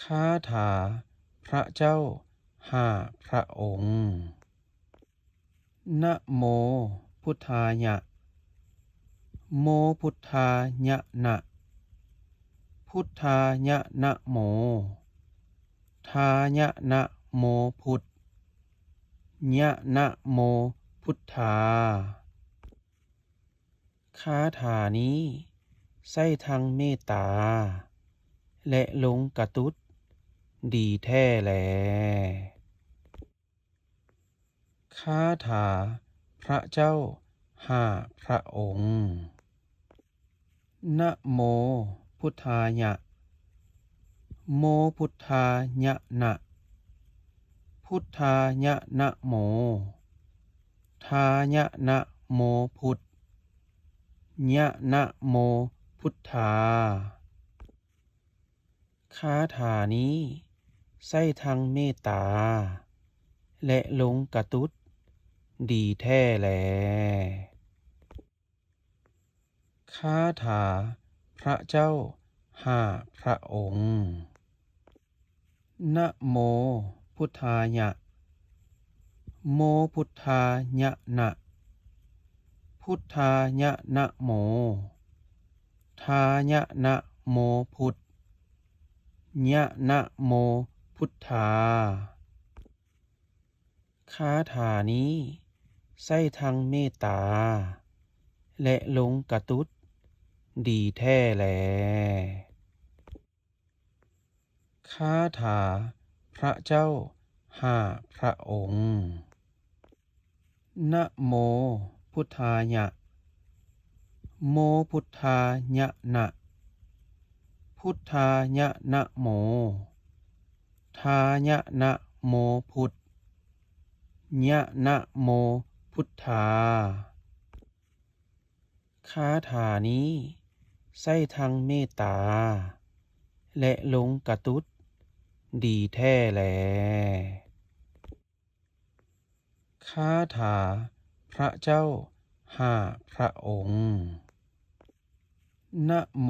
ຄາຖາພະເຈົ້າຫ້າພະອົງ. ນະໂມພຸດທາຍະ ໂມພຸດທາຍະນະ ພຸດທາຍະນະໂມ ທາຍະນະໂມພຸດ ຍະນະໂມພຸດທາ. ຄາຖານີ້ໃຊ້ທັງເມດຕາ ແລະ ລົງກະຕຸດ ດີແທ້ແລ. ຄາຖາພະເຈົ້າຫ້າພະອົງ. ນະໂມພຸດທາຍະ ໂມພຸດທາຍະນະ ພຸດທາຍະນະໂມ ທາຍະນະໂມພຸດ ຍະນະໂມພຸດທາ. ຄາຖານີ້ໃຊ້ທັງເມດຕາ ແລະ ລົງກະຕຸດ ດີແທ້ແລ. ຄາຖາພະເຈົ້າຫ້າພະອົງ. ນະໂມພຸດທາຍະ ໂມພຸດທາຍະນະ ພຸດທາຍະນະໂມ ທາຍະນະໂມພຸດ ຍະນະໂມພຸດທາ. ຄາຖານີ້ໃຊ້ທັງເມດຕາ ແລະ ລົງກະຕຸດ ດີແທ້ແລ. ຄາຖາພະເຈົ້າຫ້າພະອົງ. ນະໂມພຸດທາຍະ ໂມພຸດທາຍະນະ ພຸດທາຍະນະໂມ ທາຍະນະໂມພຸດ ຍະນະໂມພຸດທາ. ຄາຖານີ້ໃຊ້ທັງເມດຕາ ແລະ ລົງກະຕຸດ ດີແທ້ແລ. ຄາຖາພະເຈົ້າຫ້າພະອົງ. ນະໂມ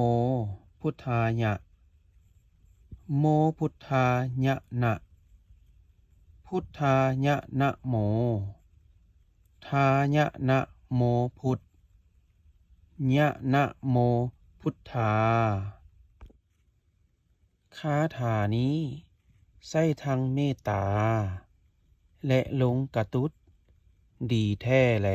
ພຸດທາຍະ ໂມພຸດທາຍະນະ ພຸດທາຍະນະໂມ ທາຍະນະໂມພຸດ ຍະນະໂມພຸດທາ. ຄາຖານີ້ໃຊ້ທັງເມດຕາ ແລະ ລົງກະຕຸດ ດີແທ້ແລ.